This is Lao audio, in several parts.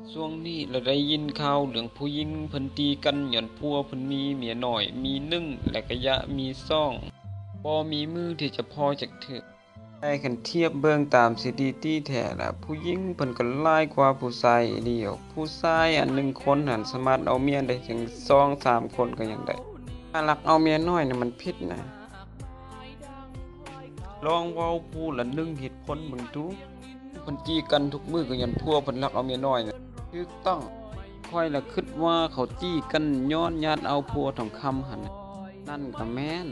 ຊ່ວງນີ້ລະໄດ້ຍິນຂ່າວເລື່ອງຜູ້ຍິງເພິ່ນຕີກັນຍ້ອນຜົວເພິ່ນມີເມຍນ້ອຍມີໜຶ່ງ ແລະກະຢາກມີສອງ ບໍ່ມີມືທີ່ຈະພໍຈັກເທື່ອ. ແຕ່ຄັນທຽບເບິ່ງຕາມສະຖິຕິແທ້ລະ ຜູ້ຍິງເພິ່ນກໍຫຼາຍກວ່າຜູ້ຊາຍອີ່ຫຼີ. ຜູ້ຊາຍອັນໜຶ່ງຄົນຫັ້ນສາມາດເອົາເມຍໄດ້ເຖິງສອງສາມຄົນກໍຍັງໄດ້. ການລັກເອົາເມຍນ້ອຍນະມັນຜິດນະ. ລອງເວົ້າຜູ້ລະໜຶ່ງເຫດຜົນເບິ່ງດູ. ເພິ່ນຕີກັນທຸກມື້ກໍຍ້ອນຜົວເພິ່ນລັກເອົາເມຍນ້ອຍນະ. ຖືກຕ້ອງ. ຂ້ອຍລະຄິດວ່າເຂົາຕີກັນຍ້ອນຍາດເອົາຜົວທອງຄຳຫັ້ນນະ. ນັ້ນກໍແມ່ນ.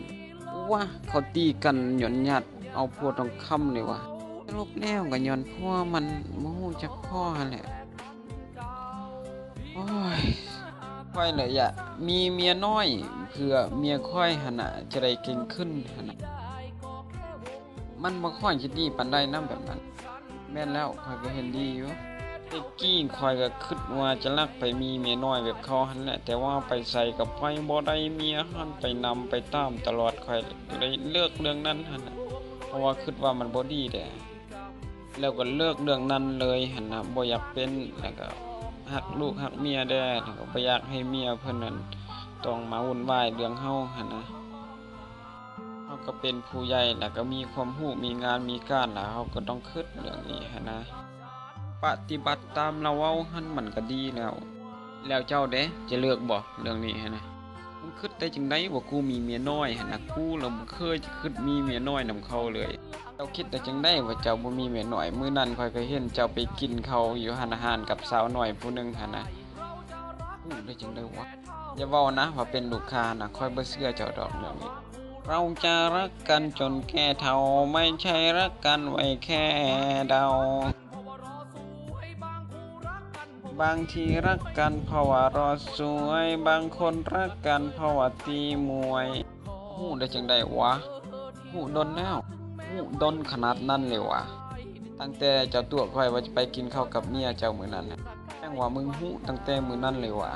ວະ ເຂົາຕີກັນຍ້ອນຍາດເອົາຜົວທອງຄຳນີ້ຫວາ. ສະຫຼຸບແລ້ວກໍຍ້ອນຜົວມັນບໍ່ຮູ້ຈັກພໍຫັ້ນແຫຼະ. ໂອ້ຍ ຂ້ອຍລະຢາກມີເມຍນ້ອຍ ເພື່ອເມຍຂ້ອຍຫັ້ນນະຈະໄດ້ເກັ່ງຂຶ້ນຫັ້ນນະ. ມັນບໍ່ຄ່ອຍຈະດີປານໃດນຳແບບນັ້ນ. ແມ່ນແລ້ວ ຂ້ອຍກໍເຫັນດີຢູ່. ແຕ່ກີ້ຂ້ອຍກໍຄິດວ່າຈະລັກໄປມີເມຍນ້ອຍແບບເຂົາຫັ້ນແຫຼະ, ແຕ່ວ່າໄປໃສກໍໄປບໍ່ໄດ້, ເມຍຫັ້ນໄປນຳໄປຕາມຕະຫຼອດ, ຂ້ອຍກໍເລີຍເລີກເລື່ອງນັ້ນຫັ້ນນະ, ເພາະວ່າຄິດວ່າມັນບໍ່ດີແດ່. ແລ້ວກໍເລີກເລື່ອງນັ້ນເລີຍຫັ້ນນະ, ບໍ່ຢາກເປັນ, ແລ້ວກໍຮັກລູກຮັກເມຍແດ່, ແລ້ວກໍບໍ່ຢາກໃຫ້ເມຍເພິ່ນນັ້ນຕ້ອງມາວຸ່ນວາຍເລື່ອງເຮົາຫັ້ນນະ. ເຮົາກໍເປັນຜູ້ໃຫຍ່ ແລ້ວກໍມີຄວາມຮູ້ ມີງານມີການ ແລ້ວເຮົາກໍຕ້ອງຄິດເລື່ອງນີ້ຫັ້ນນະ. ປະຕິບັດຕາມລາວເວົ້າຫັ້ນມັນກໍດີແລ້ວ. ແລ້ວເຈົ້າເດ ຈະເລືອກບໍ່ເລື່ອງນີ້ຫັ້ນນະ? ມຶງຄິດໄດ້ຈັ່ງໃດວ່າກູມີເມຍນ້ອຍຫັ້ນນະ? ກູລະບໍ່ເຄີຍຈະຄິດມີເມຍນ້ອຍນຳເຂົາເລີຍ. ເຈົ້າຄິດໄດ້ຈັ່ງໃດວ່າເຈົ້າບໍ່ມີເມຍນ້ອຍ? ມື້ນັ້ນຂ້ອຍກໍເຫັນເຈົ້າໄປກິນເຂົ້າຢູ່ຮ້ານອາຫານກັບສາວນ້ອຍຜູ້ໜຶ່ງຫັ້ນນະ. ຮູ້ໄດ້ຈັ່ງໃດວະ? ຢ່າເວົ້ານະວ່າເປັນລູກຄ້ານະ, ຂ້ອຍບໍ່ເຊື່ອເຈົ້າດອກເລື່ອງນີ້. เราจะรักกันจนแก่เฒ่า ไม่ใช่รักกันไว้แค่เดา บางทีรักกันเพราะว่ารอสวย บางคนรักกันเพราะว่าตีมวย. ຮູ້ໄດ້ຈັ່ງໃດວະ? ຮູ້ດົນແລ້ວ. ຮູ້ດົນຂະໜາດນັ້ນເລີຍຫວາ? ຕັ້ງແຕ່ເຈົ້າຕົວະຂ້ອຍວ່າຈະໄປກິນເຂົ້າກັບເມຍເຈົ້າມື້ນັ້ນນະ. ແສດງວ່າມຶງຮູ້ຕັ້ງແຕ່ມື້ນັ້ນເລີຍຫວາ?